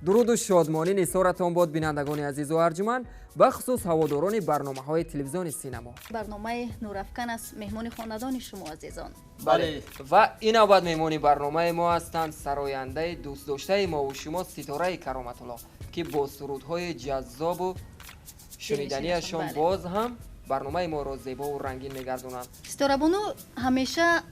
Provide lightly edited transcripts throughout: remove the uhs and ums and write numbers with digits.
Дуруду шодмонӣ нисоратон бод, бинандагони азизу арҷуманд, бахусус ҳаводорони барномаҳои телевизиони синамо. Барномаи Нурафкан аст, меҳмони хонадони шумо, азизон. Бале, ва ин навбат меҳмони барномаи мо ҳастанд сарояндаи дӯстдоштаи мову шумо Ситораи Кароматулло, ки бо сурудҳои ҷаззобу шуниданияшон боз ҳам барномаи моро зебову рангин мегардонанд. Ситорабону, ҳамеша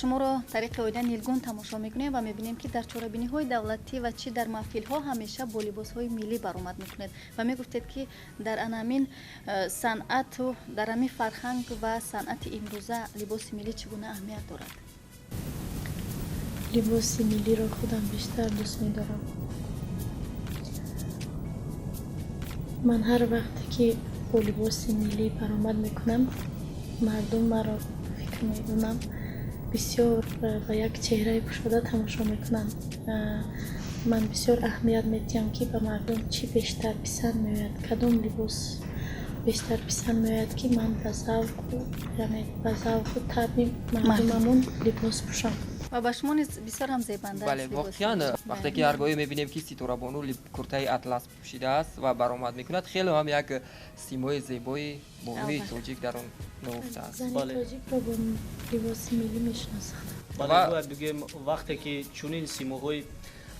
шуморо тариқи оина Нилгун тамошо мекунем ва мебинем, ки дар чорабиниҳои давлатӣ ва чӣ дар маҳфилҳо ҳамеша бо либосҳои миллӣ баромад мекунед ва мегуфтед, ки дар анамин санъату дар ҳамин фарҳанг ва санъати имрӯза либоси миллӣ чӣ гуна аҳамият дорад? Либоси миллиро худам бештар дӯст медорам. Ман ҳар вақте ки бо либоси миллӣ баромад мекунам, мардум маро, фикр мекунам, бисёр ба як чеҳраи кушода тамошо мекунанд. Ман бисёр аҳамият медиҳам, ки ба мардум чӣ бештар писанд меояд, кадом либос бештар писанд меояд, ки ман ба завқу, яъне ба завқу табъи мардумамон либос пӯшам. Ва ба шумо низ бисёр ҳам зебанда. Бале, воқеан, вақте ки ҳаргоҳе мебинем, ки Ситорабону куртаи атлас пӯшидааст ва баромад мекунад, хеле ҳам як симои зебои бонуи тоҷик дар он нуфтааст. Зани тоҷикро бо либоси миллӣ мешиносанд. Бале, бояд бигӯем, вақте ки чунин симоҳои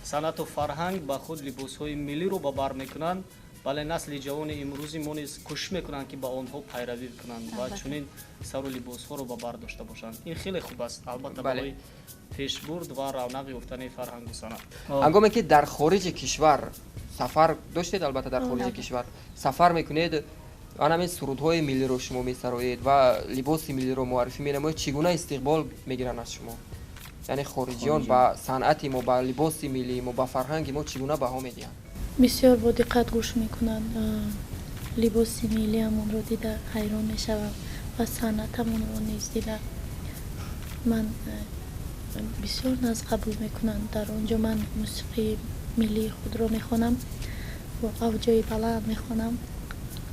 санъату фарҳанг ба худ либосҳои миллиро ба бар мекунанд, бале, насли ҷавони имрӯзи мо низ кӯшиш мекунанд, ки ба онҳо пайравӣ кунанд ва чунин сару либосҳоро ба бар дошта бошанд. Ин хеле хуб аст, албатта, барои пешбурд ва равнақ ёфтани фарҳангу санъат. Ҳангоме ки дар хориҷи кишвар сафар доштед, албатта, дар хориҷи кишвар сафар мекунед, ан ҳамин сурудҳои миллиро шумо месароед ва либоси миллиро муаррифӣ менамоед, чӣ гуна истиқбол мегиранд аз шумо? Яъне хориҷиён ба санъати мо, ба либоси миллии мо, ба фарҳанги мо чӣ гуна баҳо медиҳанд? Бисёр бо диққат гӯш мекунанд. Либоси миллиамонро дида ҳайрон мешавам ва санъатамонро низ дида ман бисёр наз қабул мекунанд. Дар он ҷо ман мусиқии миллии худро мехонам, бо авҷои баланд мехонам,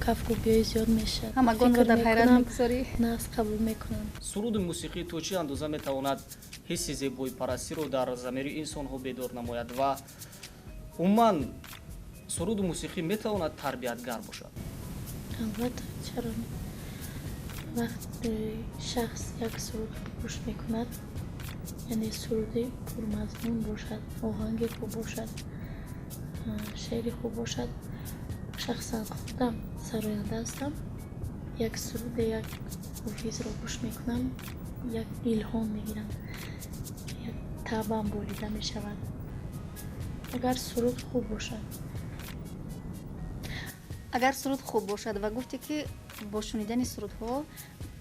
кафкӯбиҳои зиёд мешавад. Ҳамагонро дар ҳайрат мегузорӣ. Наз қабул мекунанд. Суруду мусиқӣ то чӣ андоза метавонад ҳисси зебоипарастиро дар замири инсонҳо бедор намояд ва умуман суруду мусиқӣ метавонад тарбиятгар бошад? Албатта, чаро не? Вақте шахс як суруд гӯш мекунад, яъне суруди пурмазмун бошад, оҳанги хуб бошад, шеъри хуб бошад. Шахсан худам сароянда ҳастам, як суруде, як ҳофизро гӯш мекунам, як илҳом мегирам, як таъбам болида мешавад, агар суруд хуб бошад. Агар суруд хуб бошад. Ва гуфте, ки бо шунидани сурудҳо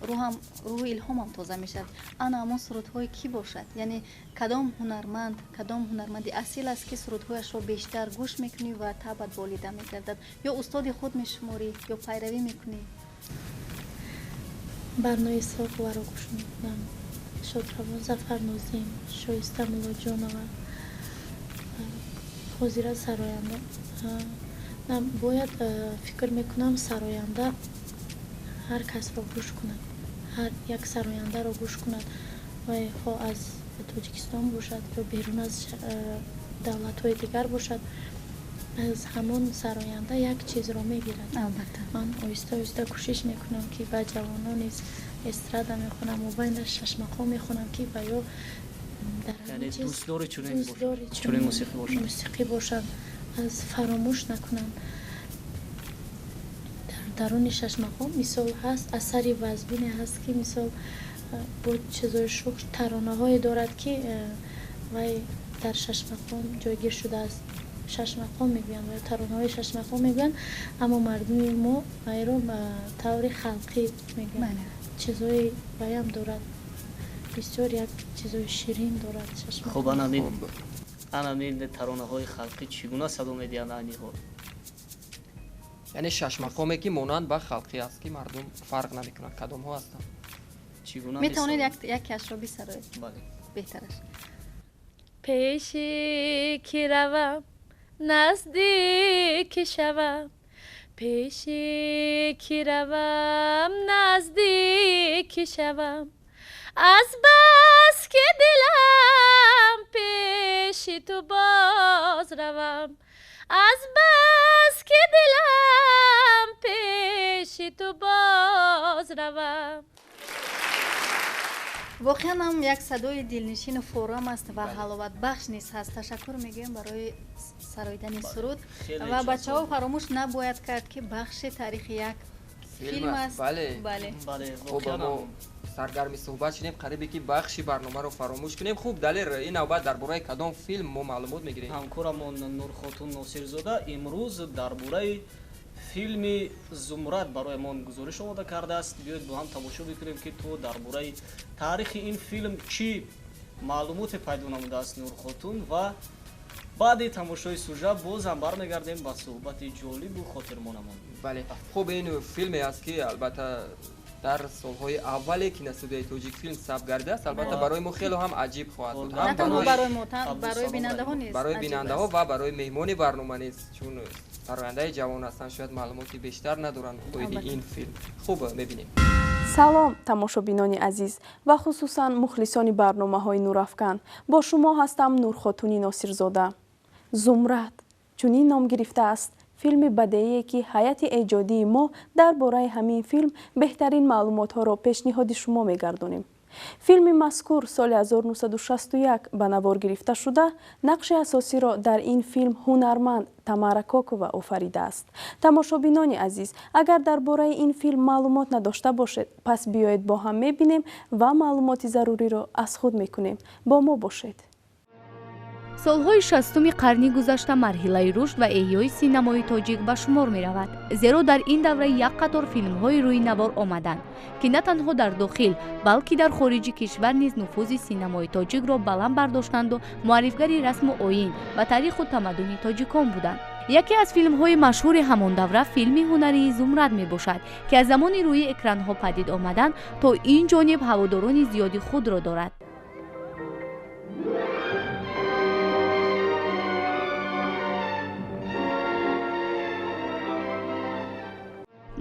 рӯҳам, рӯҳу илҳомам тоза мешавад. Ана ҳамон сурудҳои кӣ бошад? Яъне кадом ҳунарманд, кадом ҳунарманди асил аст, ки сурудҳояшро бештар гӯш мекунӣ ва табъат болида мегардад, ё устоди худ мешуморӣ, ё пайравӣ мекунӣ? Барнои Исҳоқоваро гӯш мекунам, шодравон Зафар Нозим, Шоиста Муллоҷонова. Ҳозира сароянда бояд, фикр мекунам, сароянда ҳар касро гӯш кунад, ҳар як сарояндаро гӯш кунад, вай хоҳ аз Тоҷикистон бошад ё берун аз давлатҳои дигар бошад, аз ҳамон сароянда як чизро мегирад. Ман оҳиста оҳиста кӯшиш мекунам, ки ба ҷавонон низ эстрада мехонам, мобайнаш шашмақом мехонам, ки ба ё дар дӯстдори чунин мусиқӣ бошанд, аз фаромӯш накунанд. Дар даруни шашмақом, мисол, ҳаст асари вазбине ҳаст, ки, мисол, бо чизои шӯх таронаҳое дорад, ки вай дар шашмақом ҷойгир шудааст. Шашмақом мегӯянд ва таронаҳои шашмақом мегӯянд, аммо мардуми мо вайро ба таври халқӣ мегӯянд. Чизои ваям дорад, бисёр як чизои ширин дорад. Хуб, анамин таронаҳои халқӣ чӣ гуна садо медиҳанд айни ҳол? Яъне шашмақоме, ки монанд ба халқӣ аст, ки мардум фарқ намекунанд, кадомҳо ҳастанд? Метавонед якеашро бисароед, беҳтараш. Пеши ки равам, наздики шавам, пеши ки равам, наздики шавам, аз бас ки дилам пеши ту боз равам. Аз бас ки дилам пеши ту боз равам. Воқеан ҳам як садои дилнишину форам аст ва ҳаловатбахш низ ҳаст. Ташаккур мегӯем барои сароидани суруд. Ва бачаҳо, фаромӯш набояд кард, ки бахши таърихи як филм аст. Бале, хуб, мо саргарми суҳбат шудем, қарибе ки бахши барномаро фаромӯш кунем. Хуб, Далер, ин навбат дар бораи кадом филм мо маълумот мегирем? Ҳамкорамон Нурхотун Носирзода имрӯз дар бораи филми «Зумрад» бароямон гузориш омода кардааст. Биёед, бо ҳам тамошо бикунем, ки то дар бораи таърихи ин филм чӣ маълумоте пайдо намудааст Нурхотун, ва баъди тамошои сужа боз ҳам бармегардем ба суҳбати ҷолибу хотирмонамон. Бале, хуб, ин филме аст, ки албатта дар солҳои аввале киностудияи «Тоҷикфилм» сабт гардидааст. Албатта, барои мо хело ҳам аҷиб хоҳад буд. На танҳо барои мо, барои бинандаҳо низ. Барои бинандаҳо ва барои меҳмони барнома низ, чун сарояндаи ҷавон ҳастанд, шояд маълумоти бештар надоранд оиди ин филм. Хуб, мебинем. Салом, тамошобинони азиз ва хусусан мухлисони барномаҳои «Нурафкан». Бо шумо ҳастам Нурхотуни Носирзода. «Зумрад» чунин ном гирифтааст филми бадеие, ки ҳайати эҷодии мо дар бораи ҳамин филм беҳтарин маълумотҳоро пешниҳоди шумо мегардонем. Филми мазкур соли 1961 ба навор гирифта шуда, нақши асосиро дар ин филм ҳунарманд Тамара Кокова офаридааст. Тамошобинони азиз, агар дар бораи ин филм маълумот надошта бошед, пас биёед, бо ҳам мебинем ва маълумоти заруриро аз худ мекунем. Бо мо бошед. Солҳои 60-уми қарни гузашта марҳилаи рушд ва эҳёи синамои тоҷик ба шумор меравад, зеро дар ин давра як қатор филмҳои рӯи навор омаданд, ки на танҳо дар дохил, балки дар хориҷи кишвар низ нуфузи синамои тоҷикро баланд бардоштанду муаррифгари расму оин ва таъриху тамаддуни тоҷикон буданд. Яке аз филмҳои машҳури ҳамон давра филми ҳунарии «Зумрад» мебошад, ки аз замони рӯи экранҳо падид омадан то ин ҷониб ҳаводорони зиёди худро дорад.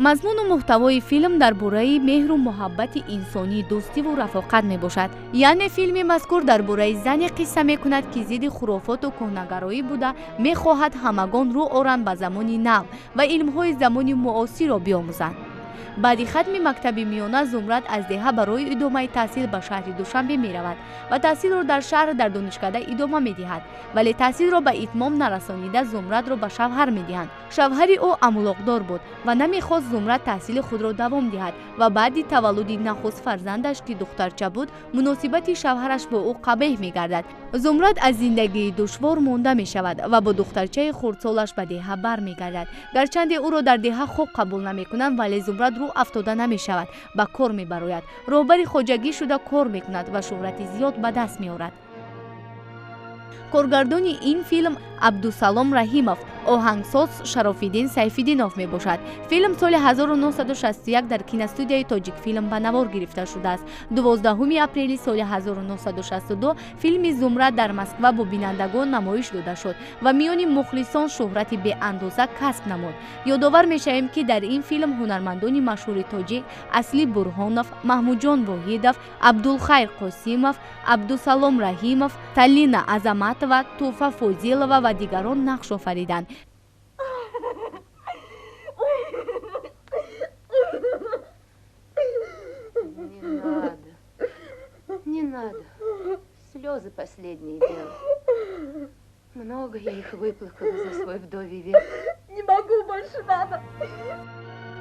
Мазмуну муҳтавои филм дар бораи меҳру муҳаббати инсонӣ, дӯстиву рафоқат мебошад. Яъне филми мазкур дар бораи зане қисса мекунад, ки зидди хурофоту кӯҳнагароӣ буда, мехоҳад ҳамагон рӯ оранд ба замони нав ва илмҳои замони муосирро биомӯзанд. Баъди хатми мактаби миёна Зумрад аз деҳа барои идомаи таҳсил ба шаҳри Душанбе меравад ва таҳсилро дар шаҳр дар донишкада идома медиҳад, вале таҳсилро ба итмом нарасонида, Зумрадро ба шавҳар медиҳанд. Шавҳари ӯ амлоқдор буд ва намехост Зумрад таҳсили худро давом диҳад ва баъди таваллуди нахуст фарзандаш, ки духтарча буд, муносибати шавҳараш бо ӯ қабеҳ мегардад. Зумрад аз зиндагии душвор монда мешавад ва бо духтарчаи хурдсолаш ба деҳа бармегардад. Гарчанде ӯро дар деҳа хуб қабул намекунанд, вале Зумрад рӯ афтода намешавад, ба кор мебарояд, роҳбари хоҷагӣ шуда кор мекунад ва шӯҳрати зиёд ба даст меорад. Коргардони ин филм Абдусалом Раҳимов, оҳангсоз Шарофиддин Сайфиддинов мебошад. Филм соли 1961 дар киностудияи «Тоҷикфилм» ба навор гирифта шудааст. 12 апрели соли 1962 филми «Зумрад» дар Москва бо бинандагон намоиш дода шуд ва миёни мухлисон шӯҳрати беандоза касб намуд. Ёдовар мешавем, ки дар ин филм ҳунармандони машҳури тоҷик Асли Бурҳонов, Маҳмудҷон Воҳидов, Абдулхайр Қосимов, Абдусалом Раҳимов, Талина Азаматова, Туфа Фозилова ва дигарон нақш офариданд. Не надо, не надо. Слезы последнее дело. Много я их выплакала за свой вдовий век. Не могу больше, мама.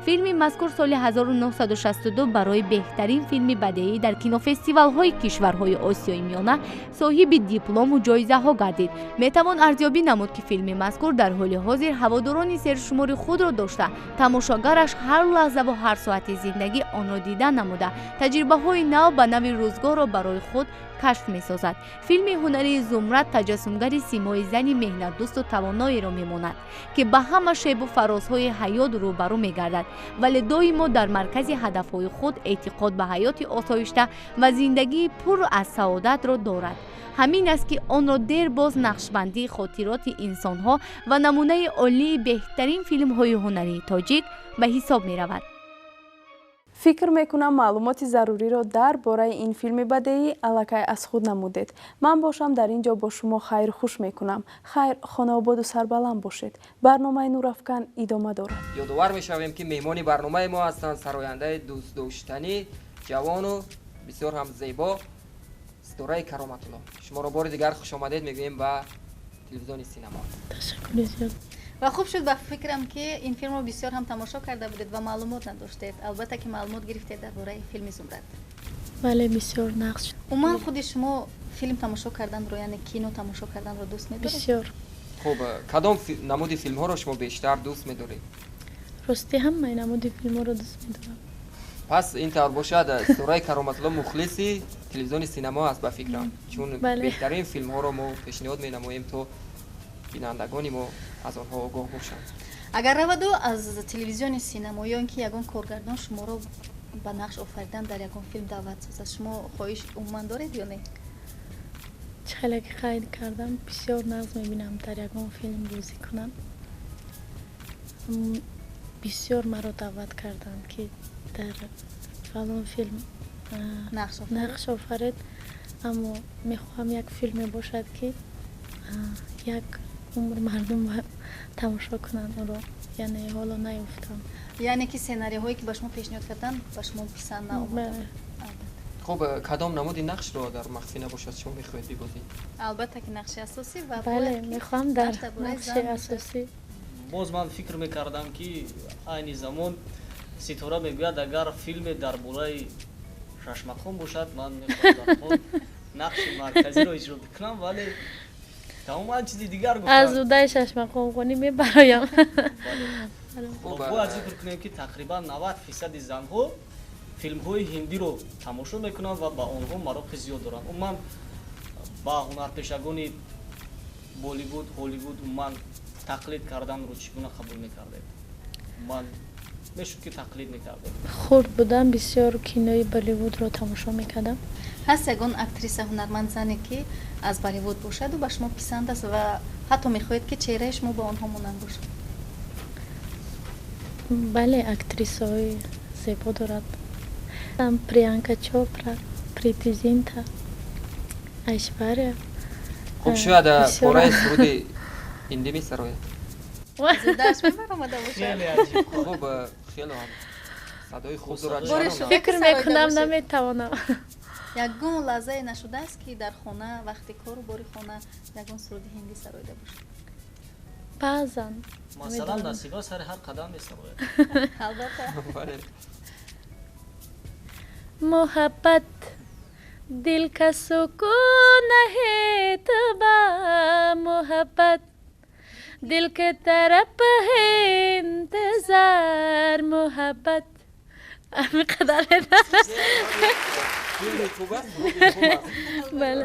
Филми мазкур соли 1962 барои беҳтарин филми бадеӣ дар кинофестивалҳои кишварҳои Осиёи Миёна соҳиби диплому ҷоизаҳо гардид. Метавон арзёбӣ намуд, ки филми мазкур дар ҳоли ҳозир ҳаводорони сершумори худро дошта, тамошогараш ҳар лаҳзаву ҳар соати зиндагӣ онро дида намуда, таҷрибаҳои нав ба нави рӯзгорро барои худ кашф месозад. Филми ҳунарии «Зумрад» таҷассумгари симои зани меҳнатдӯсту тавоноеро мемонад, ки ба ҳама шебу фарозҳои ҳаёт рӯбарӯ мегардад, вале доимо дар маркази ҳадафҳои худ эътиқод ба ҳаёти осоишта ва зиндагии пур аз саодатро дорад. Ҳамин аст, ки онро дербоз нақшбандии хотироти инсонҳо ва намунаи олии беҳтарин филмҳои ҳунарии тоҷик ба ҳисоб меравад. Фикр мекунам, маълумоти заруриро дар бораи ин филми бадеӣ аллакай аз худ намудед. Ман бошам, дар ин ҷо бо шумо хайру хуш мекунам. Хайр, хонаободу сарбаланд бошед. Барномаи Нурафкан идома дорад. Ёдовар мешавем, ки меҳмони барномаи мо ҳастанд сарояндаи дӯстдоштанӣ, ҷавону бисёр ҳам зебо Ситораи Кароматулло. Шуморо бори дигар хушомадед мегӯем ба телевизиони Синамо. Ташаккури зиёд. Ва хуб шуд, ба фикрам, ки ин филмро бисёр ҳам тамошо карда будед ва маълумот надоштед. Албатта, ки маълумот гирифтед дар бораи филми Зумрад. Бале, бисёр нағз. Умуман, худи шумо филм тамошо карданро, яъне кино тамошо карданро дӯст медоред? Бисёр. Хуб, кадом намуди филмҳоро шумо бештар дӯст медоред? Ростӣ, ҳамаи намуди филмҳоро дӯст медорам. Пас ин тавр бошад, Ситораи Кароматулло мухлиси телевизиони Синамо аст, ба фикрам, чун беҳтарин филмҳоро мо пешниҳод менамоем, то бинандагони мо аз онҳо огоҳ бошанд. Агар раваду аз телевизиони Синамо ё ин ки ягон коргардон шуморо ба нақш офаридан дар ягон филм даъват созад, шумо хоҳиш умуман доред ё не? Чӣ хеле ки қайд кардам, бисёр нағз мебинам дар ягон филм бозӣ кунам. Бисёр маро даъват карданд, ки дар фалон филм нақш офаред, аммо мехоҳам як филме бошад, ки як умр мардум тамошо кунанд ӯро, яъне ҳоло наёфтам. Яъне ки сценариҳое, ки ба шумо пешниҳод карданд, ба шумо писанд наомад? Хуб, кадом намуди нақшро, дар махфӣ набошад, шумо мехоҳед бибозед? Албатта, ки нақши асосӣ ва Бале, мехоҳам дар нақши асосӣ. Боз ман фикр мекардам, ки айни замон Ситора мегӯяд, агар филме дар бораи шашмақом бошад, ман мехоҳам нақши марказиро иҷро бикунам, вале тамоман чизи дигар. Аз удаи шашмақомхонӣ мебароям. Бояд зикр кунем, ки тақрибан 90 фисади занҳо филмҳои ҳиндиро тамошо мекунанд ва ба онҳо мароқи зиёд доранд. Умуман, ба ҳунарпешагони Болливуд, Ҳолливуд умуман тақлид карданро чӣ гуна қабул мекардед? Умуман, мешуд, ки тақлид мекардед? Хурд будам, бисёр кинои Болливудро тамошо мекардам. Ҳаст ягон актриса, ҳунарманд зане, ки аз Болливуд бошаду ба шумо писанд аст ва ҳатто мехоҳед, ки чеҳраи шумо ба онҳо монанд бошад? Бале, актрисаҳои зебо дорад: Приянка Чопра, Прити Зинта, Айшвария. Хуб, шояд пораи суруди ҳиндӣ месарояд? Хуб, хеле ҳам садои хуб дорад. Фикр мекунам, наметавонам. Ягон лаҳзае нашудааст, ки дар хона, вақти кору бори хона, ягон суруди ҳиндӣ сароида бошад? Баъзан. Масалан, Насиба сари ҳар қадам месарояд. Албатта. मोहब्बत दिल का सुकून है तबाह, मोहब्बत दिल के तरफ है इंतजार, मोहब्बत қадар.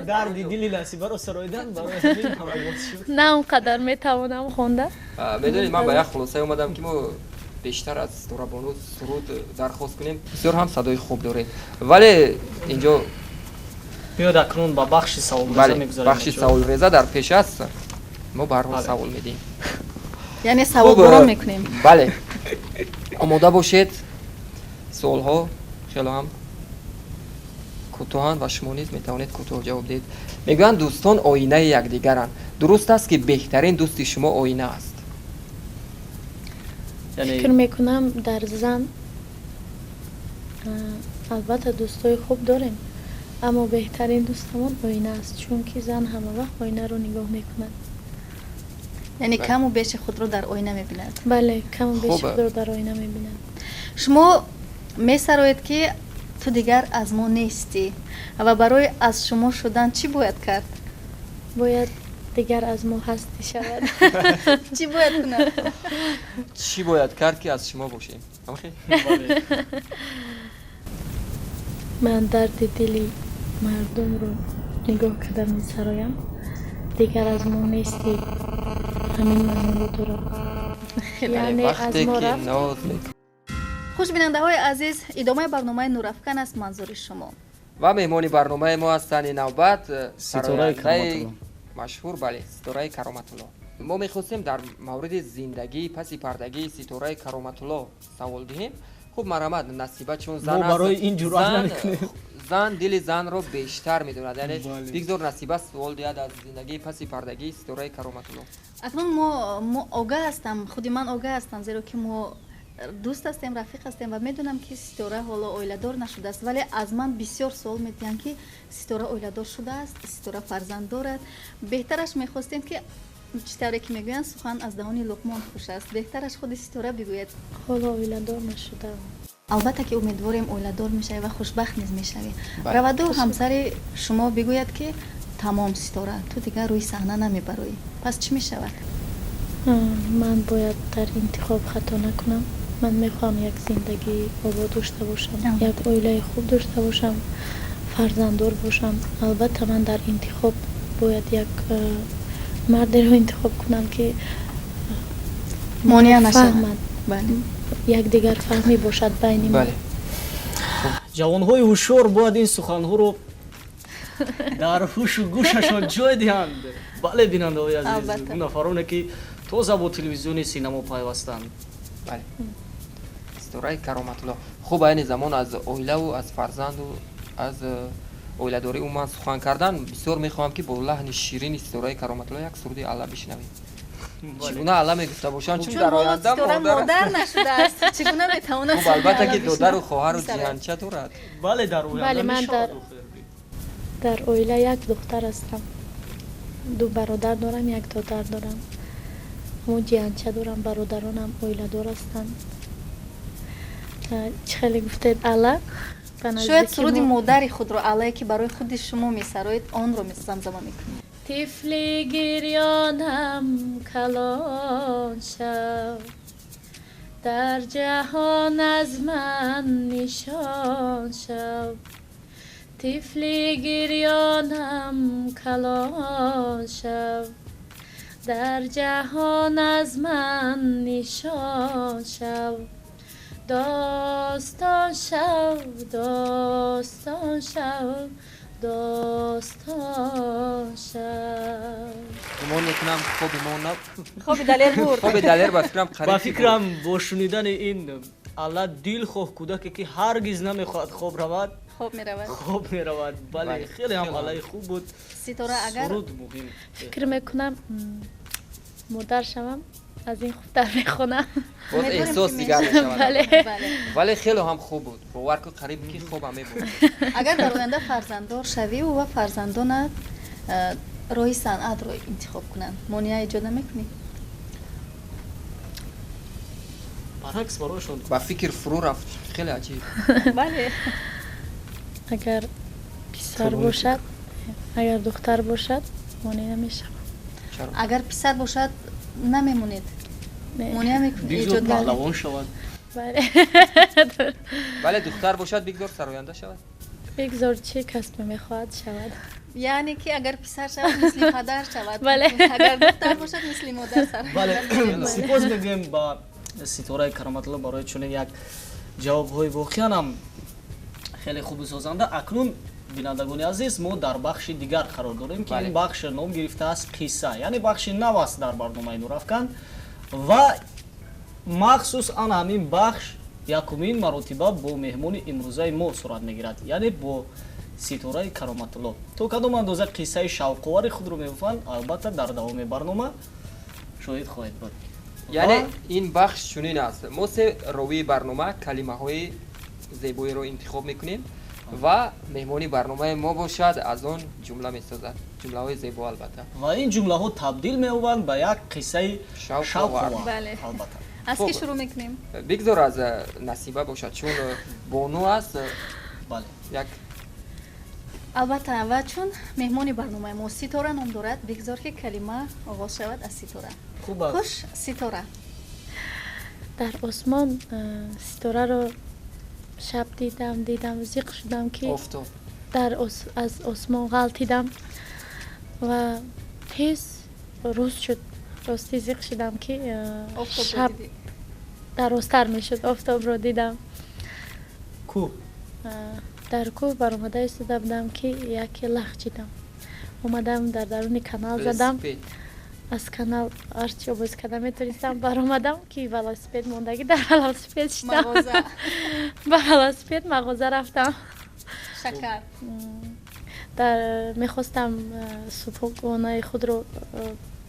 Дарди дили Насибаро сароидан барои ҳамин ҳамагоз шуд. На он қадар метавонам хонда. Медонед, ман ба як хулосае омадам, ки мо бештар аз Ситорабону суруд дархост кунем. Бисёр ҳам садои хуб доред, вале инҷо Биёд, акнун ба бахши саволреза мегузарем. Бахши саволреза дар пеш аст. Мо ба ҳар ҳол савол медиҳем. Яъне саволборон мекунем. Бале, омода бошед. Суолҳо хело ҳам кӯтоҳанд ва шумо низ метавонед кӯтоҳ ҷавоб диҳед. Мегӯянд, дӯстон оинаи якдигаранд. Дуруст аст, ки беҳтарин дӯсти шумо оина аст? Фикр мекунам, дар зан албатта дӯстои хуб дорем, аммо беҳтарин дӯстамон оина аст, чунки зан ҳама вақт оинаро нигоҳ мекунад. Яъне каму беши худро дар оина мебинад. Бале, каму беши худро дар оина мебинад. Шумо месароед, ки ту дигар аз мо нестӣ, ва барои аз шумо шудан чӣ бояд кард? Бояд дигар аз мо ҳастӣ шавад. Чӣ бояд кунад? Чӣ бояд кард, ки аз шумо бошем? Ман дарди дили мардумро нигоҳ карда месароям. Дигар аз мо нестӣ, ҳамин маъноро дорад, яъне аз мо рафт. Хуш, бинандаҳои азиз, идомаи барномаи Нурафкан аст манзури шумо. Ва меҳмони барномаи мо ҳастанд ин навбат Ситораи сарояндаи машҳур, бале, Ситораи Кароматулло. Мо мехостем дар мавриди зиндагии паси пардагии Ситораи Кароматулло савол диҳем. Хуб, марҳамат, Насиба, чун зан мо барои ин ҷуръат намекунем. Зан дили занро бештар медонад, яъне бигзор Насиба суол диҳад аз зиндагии паси пардагии Ситораи Кароматулло. Акнун мо огаҳ ҳастам, худи ман огаҳ ҳастам, зеро ки мо дӯст ҳастем, рафиқ ҳастем ва медонам, ки Ситора ҳоло оиладор нашудааст, вале аз ман бисёр суол медиҳанд, ки Ситора оиладор шудааст, Ситора фарзанд дорад. Беҳтараш мехостем, ки чӣ тавре ки мегӯянд, сухан аз даҳони Луқмон хуш аст, беҳтараш худи Ситора бигӯяд. Ҳоло оиладор нашудам. Албатта ки умедворем, оиладор мешавӣ ва хушбахт низ мешавӣ. Раваду ҳамсари шумо бигӯяд, ки тамом, Ситора, ту дигар рӯи саҳна намебароӣ, пас чӣ мешавад? Ман бояд дар интихоб хато накунам. Ман мехоҳам як зиндагии обод дошта бошам, як оилаи хуб дошта бошам, фарзанддор бошам. Албатта, ман дар интихоб бояд як мардеро интихоб кунам, ки монеа нашавад, якдигарфаҳмӣ бошад байни мо. Ҷавонҳои ҳушёр бояд ин суханҳоро дар ҳушу гӯшашон ҷой диҳанд. Бале, бинандаҳои азиз, нафароне ки тоза бо телевизиони Синамо пайвастанд. Бале, Ситораи Кароматулло, хуб, айни замон аз оилаву аз фарзанду аз оиладорӣ умуман сухан кардан, бисёр мехоҳам, ки бо лаҳни ширини Ситораи Кароматулло як суруди алла бишнавем. Чӣ гуна алла мегуфта бошанд, чун дар оянда модар нашудааст, чӣ гуна метавонад? Хуб, албатта ки додару хоҳару ҷиҳанча дорад. Бале, дар оянда мешавад. Дар оила як духтар ҳастам, ду бародар дорам, як додар дорам, ҳамон ҷиҳанча дорам, бародаронам оиладор ҳастанд. Чӣ хеле гуфтед, алла? Шояд суруди модари худро, аллае ки барои худи шумо месароед, онро замзама мекунед. Тифли гирёнам калон шав, дар ҷаҳон аз ман нишон шав. Тифли гирёнам калон шав, дар ҷаҳон аз ман нишон шав. Достон шав, достон шав, достон шав. Гумон мекунам, хоби мо на хоби Далер бурд. Хоби Далер, ба фикрам, қариб. Ба фикрам, бо шунидани ин алла дилхоҳ кӯдаке, ки ҳаргиз намехоҳад хоб равад, хоб меравад. Хоб меравад, бале. Хеле ҳам аллаи хуб буд. Ситора, агар суруд муҳим. Фикр мекунам, модар шавам, аз ин хубтар мехонам. Боз эҳсос дигар мешавад, вале хеле ҳам хуб буд, бовар кун, қариб ки хобам мебурд. Агар дар оянда фарзанддор шавиву ва фарзандонат роҳи санъатро интихоб кунанд, монеа эҷод намекунӣ? Баръакс, барояшон ба фикр фурӯ рафт, хеле аҷиб. Бале. Агар писар бошад, агар духтар бошад, монеа намешавам. Агар писар бошад, намемонед, монеа бигзор паҳлавон шавад. Бале, духтар бошад, бигзор сароянда шавад. Бигзор чӣ касбе мехоҳад шавад. Яъне ки агар писар шавад, мисли падар шавад, бале, агар духтар бошад, мисли модар. Бале, сипос мегӯем ба Ситораи Кароматулло барои чунин як ҷавобҳои воқеан ҳам хеле хубу созанда. Акнун, бинандагони азиз, мо дар бахши дигар қарор дорем, ки ин бахш ном гирифтааст «Қисса», яъне бахши нав аст дар барномаи «Нурафкан» ва махсус ана ҳамин бахш якумин маротиба бо меҳмони имрӯзаи мо сурат мегирад, яъне бо Ситораи Кароматулло. То кадом андоза қиссаи шавқовари худро мебофанд, албатта, дар давоми барнома шоҳид хоҳед буд. Яъне ин бахш чунин аст: мо се ровии барнома калимаҳои зебоиро интихоб мекунем ва меҳмони барномаи мо бошад, аз он ҷумла месозад, ҷумлаҳои зебо, албатта. Ва ин ҷумлаҳо табдил меёбанд ба як қиссаи шавқовар, албатта. Аз ки шурӯъ мекунем? Бигзор аз Насиба бошад, чун бону аст. Бале. Як Албатта, ва чун меҳмони барномаи мо Ситора ном дорад, бигзор ки калима оғоз шавад аз Ситора. Хуб аст. Хуш, Ситора. Дар осмон ситораро шаб дидам, дидам, зиқ шудам, ки офтоб дар аз осмон ғалтидам ва тез рӯз шуд. Рости, зиқ шудам, ки шаб дарозтар мешуд, офтобро дидам. Кӯҳ. Дар кӯҳ баромада истода будам, ки яке лахчидам, омадам, дар даруни канал задам. Аз канал ҳарчи обоз карда метонистам, баромадам, ки велосипед мондагӣ, дар велосипед шидам, ба велосипед мағоза рафтам. Шакар. Дар мехостам субҳонаи худро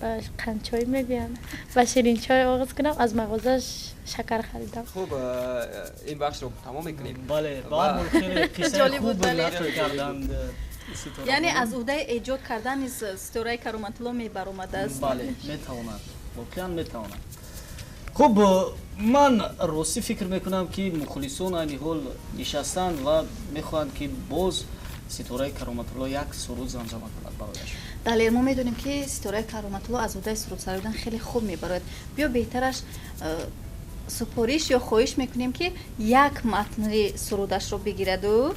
ба қандчой мегӯянд, ба ширинчой оғоз кунам, аз мағоза шакар харидам. Хуб, ин бахшро тамом мекунем. Бале, ба ҳар ҳол хеле қиссаи хуб нақл карданд. Яъне аз уҳдаи эҷод кардан низ Ситораи Кароматулло мебаромадааст. Бале, метавонад, воқеан метавонад. Хуб, ман ростӣ фикр мекунам, ки мухлисон айни ҳол нишастанд ва мехоҳанд, ки боз Ситораи Кароматулло як суруд замзама кунад барояш. Далер, мо медонем, ки Ситораи Кароматулло аз уҳдаи суруд сароидан хеле хуб мебарояд. Биё, беҳтараш супориш ё хоҳиш мекунем, ки як матни сурудашро бигираду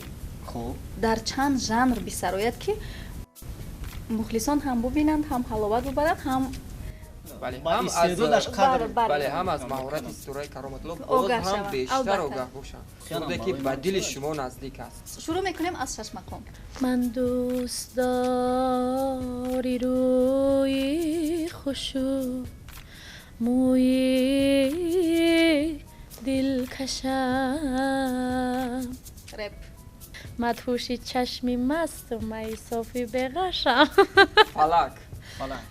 дар чанд жанр бисарояд, ки мухлисон ҳам бубинанд, ҳам ҳаловат бубаранд, ҳам бале, ҳам аз маҳорати Ситораи Кароматулло боз ҳам бештар огаҳ бошанд. Суруде, ки ба дили шумо наздик аст. Шурӯъ мекунем аз шашмақом. Ман дӯст дори рӯи хушу мӯи дилкашам, реп. Мадҳуши чашми масту майи софи беғашам. Фалак. Фалак.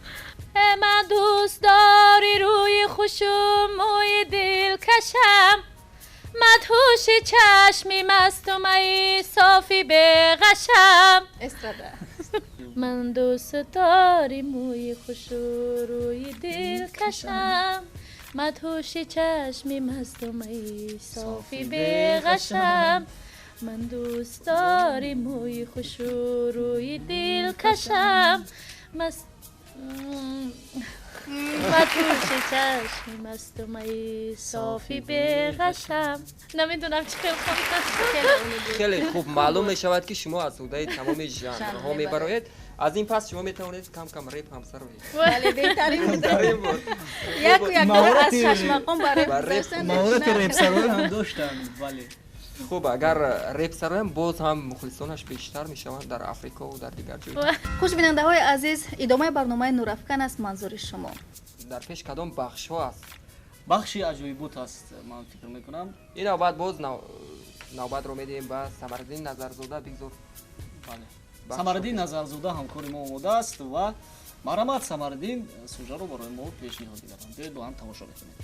Ман дӯст дори рӯи хушу мӯи дилкашам, мадҳуши чашми масту майи софи беғашам. Эстрада. Ман дӯст дори мӯи хушу рӯи дилкашам, мадҳуши чашми масту майи софи беғашам. Ман дӯст дори мӯи хушу рӯи дилкашам, мадҳуши чашми масту майи софи беғашам. Намедонам чӣ хел хондам. Хеле хуб маълум мешавад, ки шумо аз уҳдаи тамоми жанрҳо мебароед. Аз ин пас шумо метавонед кам кам реп ҳам сароед. Бале, беҳтарин буд. Яку якбора аз шашмақом ба реп гузаштан. Маҳорати репсароӣ ҳам доштанд, бале. Хуб, агар реп сароям, боз ҳам мухлисонаш бештар мешаванд дар Африкову дар дигар ҷой. Хуш, бинандаҳои азиз, идомаи барномаи Нурафкан аст манзури шумо. Дар пеш кадом бахшҳо аст? Бахши аҷоибот аст, ман фикр мекунам. Ин навбат боз навбатро медиҳем ба Самариддин Назарзода. Бигзор. Бале, Самариддин Назарзода ҳамкори мо омода аст ва марҳамат, Самариддин, сужаро барои мо пешниҳод мекарданд. Биёед, бо ҳам тамошо мекунем.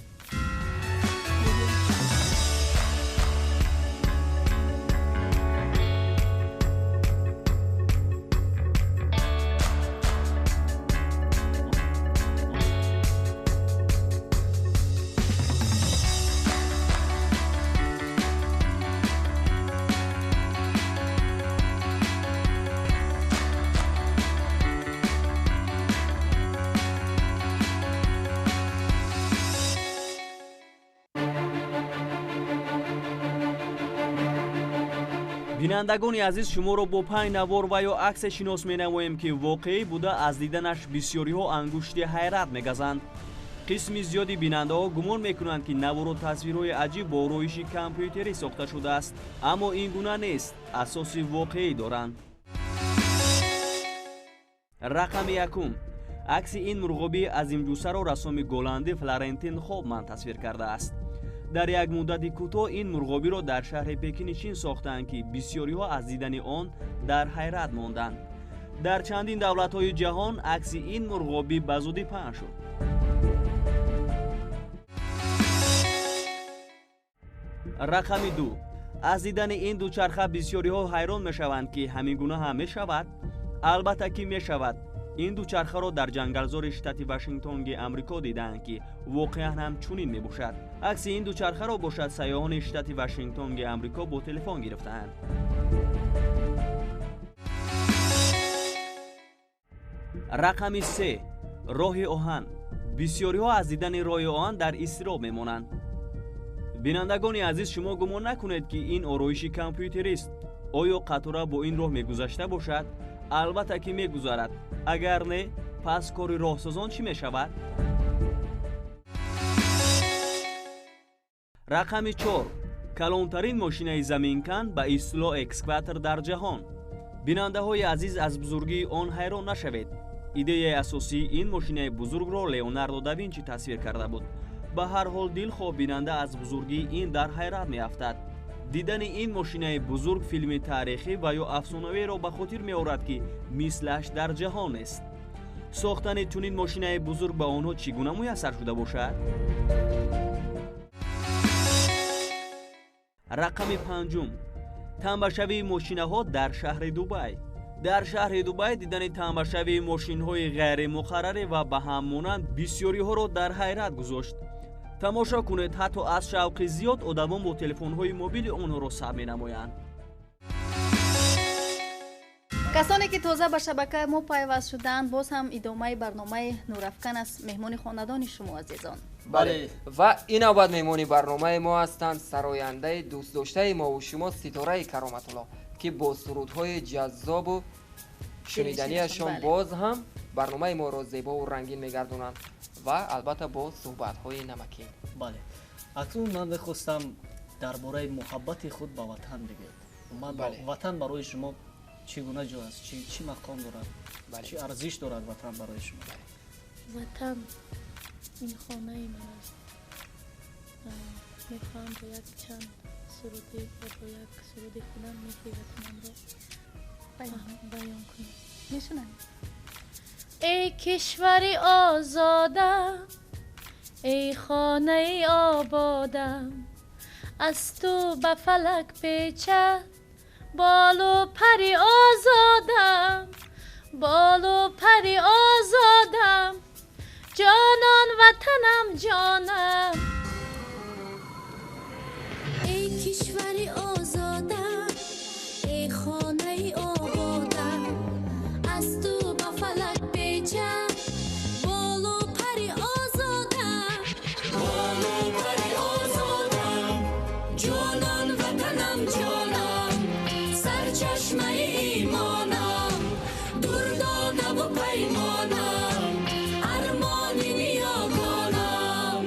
Бинандагони азиз, шуморо бо панҷ навор ва ё аксе шинос менамоем, ки воқеӣ буда, аз диданаш бисёриҳо ангушти ҳайрат мегазанд. Қисми зиёди бинандаҳо гумон мекунанд, ки навору тасвирҳои аҷиб бо ороиши компютерӣ сохта шудааст, аммо ин гуна нест, асоси воқеӣ доранд. Рақами якум. Акси ин мурғобии азимҷуссаро рассоми голландӣ Флорентин Хобман тасвир кардааст. Дар як муддати кӯтоҳ ин мурғобиро дар шаҳри Пекини Чин сохтаанд, ки бисёриҳо аз дидани он дар ҳайрат монданд. Дар чандин давлатҳои ҷаҳон акси ин мурғобӣ ба зудӣ паҳн шуд. Рақами ду. Аз дидани ин дучарха бисёриҳо ҳайрон мешаванд, ки ҳамин гуна ҳам мешавад. Албатта ки мешавад. Ин дучархаро дар ҷангалзори штати Вашингтонги Амрико дидаанд, ки воқеан ҳам чунин мебошад. Акси ин дучархаро бошад сайёҳони штати Вашингтонги Амрико бо телефон гирифтаанд. Рақами се. Роҳи оҳан. Бисёриҳо аз дидани роҳи оҳан дар изтироб мемонанд. Бинандагони азиз, шумо гумон накунед, ки ин ороиши компютерист. Оё қатора бо ин роҳ мегузашта бошад? Албатта ки мегузарад. Агар не, пас кори роҳсозон чӣ мешавад? Рақами чор. Калонтарин мошинаи заминкан, ба истилоҳ экскаватор, дар ҷаҳон. Бинандаҳои азиз, аз бузургии он ҳайрон нашавед. Идеяи асосии ин мошинаи бузургро Леонардо да Винчи тасвир карда буд. Ба ҳар ҳол дилхоҳ бинанда аз бузургии ин дар ҳайрат меафтад. Дидани ин мошинаи бузург филми таърихӣ ва ё афсонавиро ба хотир меорад, ки мислаш дар ҷаҳон нест. Сохтани чунин мошинаи бузург ба онҳо чӣ гуна муяссар шуда бошад? Рақами панҷум. Тамбашавии мошинаҳо дар шаҳри Дубай. Дар шаҳри Дубай дидани тамбашавии мошинҳои ғайримуқаррарӣ ва ба ҳам монанд бисёриҳоро дар ҳайрат гузошт. Тамошо кунед, ҳатто аз шавқи зиёд одамон бо телефонҳои мобили онҳоро сабт менамоянд. Касоне ки тоза ба шабакаи мо пайваст шуданд, боз ҳам идомаи барномаи Нурафкан аст. Меҳмони хонадони шумо, азизон. Бале, ва ин навбат меҳмони барномаи мо ҳастанд сарояндаи дӯстдоштаи мову шумо Ситораи Кароматулло, ки бо сурудҳои ҷаззобу шуниданиашон боз ҳам барномаи моро зебову рангин мегардонанд ва албатта бо суҳбатҳои намакин. Бале, акнун ман мехостам дар бораи муҳаббати худ ба ватан бигӯед. Ватан барои шумо чӣ гуна ҷой аст, чӣ мақом дорад, чӣ арзиш дорад ватан барои шумо? Ватан ин хонаи ман аст. Мехоҳам бо як чанд суруди ва бо як суруди худам меҳри ватанамро баён кунам. Мешунавем. Эй кишвари озодам, эй хонаи ободам, аз ту ба фалак печад болу пари озодам, болу пари озодам, ҷонон ватанам ҷонам. Эй кишвари озодам, эй хонаи ободам, аз ту ба фалак печад болу пари озодам, болу пари озодам, ҷонон ватанам ҷонам, сарчашмаи имонам, дурдонаву паймонам, армони ниёгонам.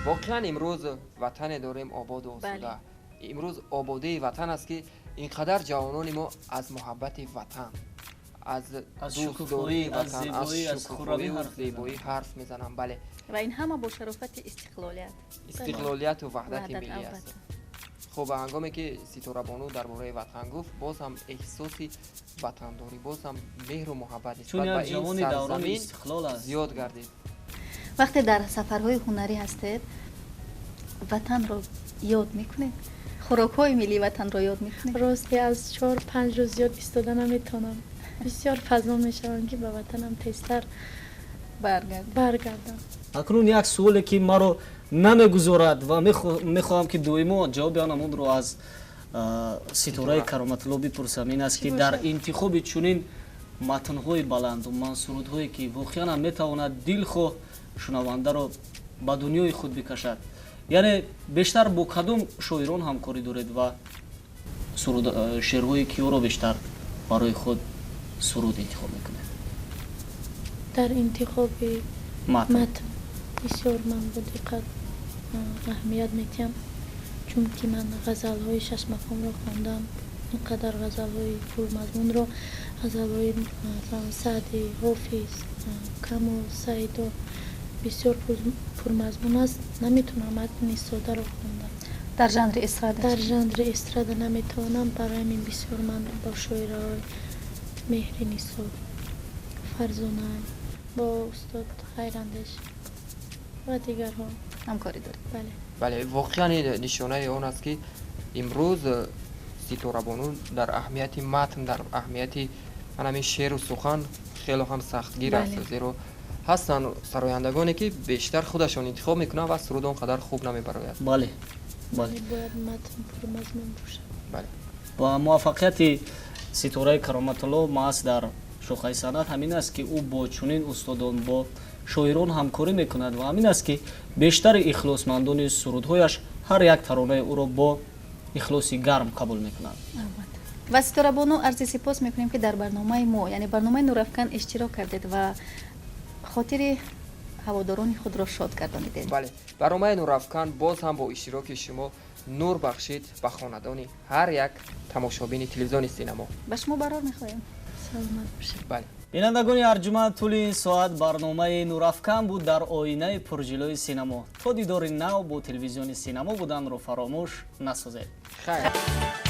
Воқеан, имрӯз ватане дорем ободу осуда. Имрӯз ободии ватан аст, ки ин қадар ҷавонони мо аз муҳаббати ватан, аз дӯстдории ватан, аз шукуфоию зебоӣ ҳарф мезананд. Бале, ва ин ҳама бо шарофати истиқлолият. Истиқлолияту ваҳдати миллӣ аст. Хуб, ҳангоме ки Ситорабону дар бораи ватан гуфт, боз ҳам эҳсоси ватандорӣ, боз ҳам меҳру муҳаббат нисбат ба ин сарзамин зиёд гардид. Вақте дар сафарҳои ҳунарӣ ҳастед, ватанро ёд мекунед? Хӯрокҳои миллии ватанро ёд мекунед? Рости, аз 4-5 рӯз зиёд истода наметавонам. Бисёр пазмон мешавам, ки ба ватанам тезтар баргардам. Акнун як суоле, ки маро намегузорад ва мехоҳам, ки доимо ҷавоби анамонро аз Ситораи Кароматулло бипурсам, ин аст, ки дар интихоби чунин матнҳои баланду мансурудҳое, ки воқеан ҳам метавонад дилхоҳ шунавандаро ба дунёи худ бикашад, яъне бештар бо кадом шоирон ҳамкорӣ доред ва шеърҳои киёро бештар барои худ суруд интихоб мекунед? Дар интихоби матн бисёр ман бо диққат аҳамият медиҳам, чунки ман ғазалҳои шашмақомро хондам, ин қадар ғазалҳои пурмазмунро, ғазалҳои, масалан, Саъди, Ҳофиз, Камол, Саидо бисёр пурмазмун аст. Наметавонам матни содаро хондам. Дар жанри эстрада? Дар жанри эстрада наметавонам. Барои ҳамин бисёр ман бо шоираҳои Меҳринисо, Фарзона, бо устод Хайрандеш ва дигарҳо ҳамкорӣ доред. Бале. Бале, воқеан ин нишонаи он аст, ки имрӯз Ситорабону дар аҳамияти матн, дар аҳамияти ҳамин шеъру сухан хело ҳам сахтгир аст, зеро ҳастанд сарояндагоне, ки бештар худашон интихоб мекунанд ва суруд он қадар хуб намебарояд. Бале. Бояд матн пурмазмун бошад. Бале. Ва муваффақияти Ситораи Кароматулло маҳз дар шохаи санъат ҳамин аст, ки ӯ бо чунин устодон, бо шоирон ҳамкорӣ мекунад, ва ҳамин аст, ки бештари ихлосмандони сурудҳояш ҳар як таронаи ӯро бо ихлоси гарм қабул мекунанд. Ва Ситорабону, арзи сипос мекунем, ки дар барномаи мо, яъне барномаи Нурафкан, иштирок кардед ва хотири ҳаводорони худро шод гардонидед. Бале, барномаи Нурафкан боз ҳам бо иштироки шумо нур бахшид ба хонадони ҳар як тамошобини телевизиони Синамо. Ба шумо барор мехоҳем. Саломат бошед. Бале. Бинандагони арҷуманд, тӯли ин соат барномаи Нурафкан буд дар оинаи пурҷилои синамо. То дидори нав бо телевизиони Синамо буданро фаромӯш насозед. Хайр.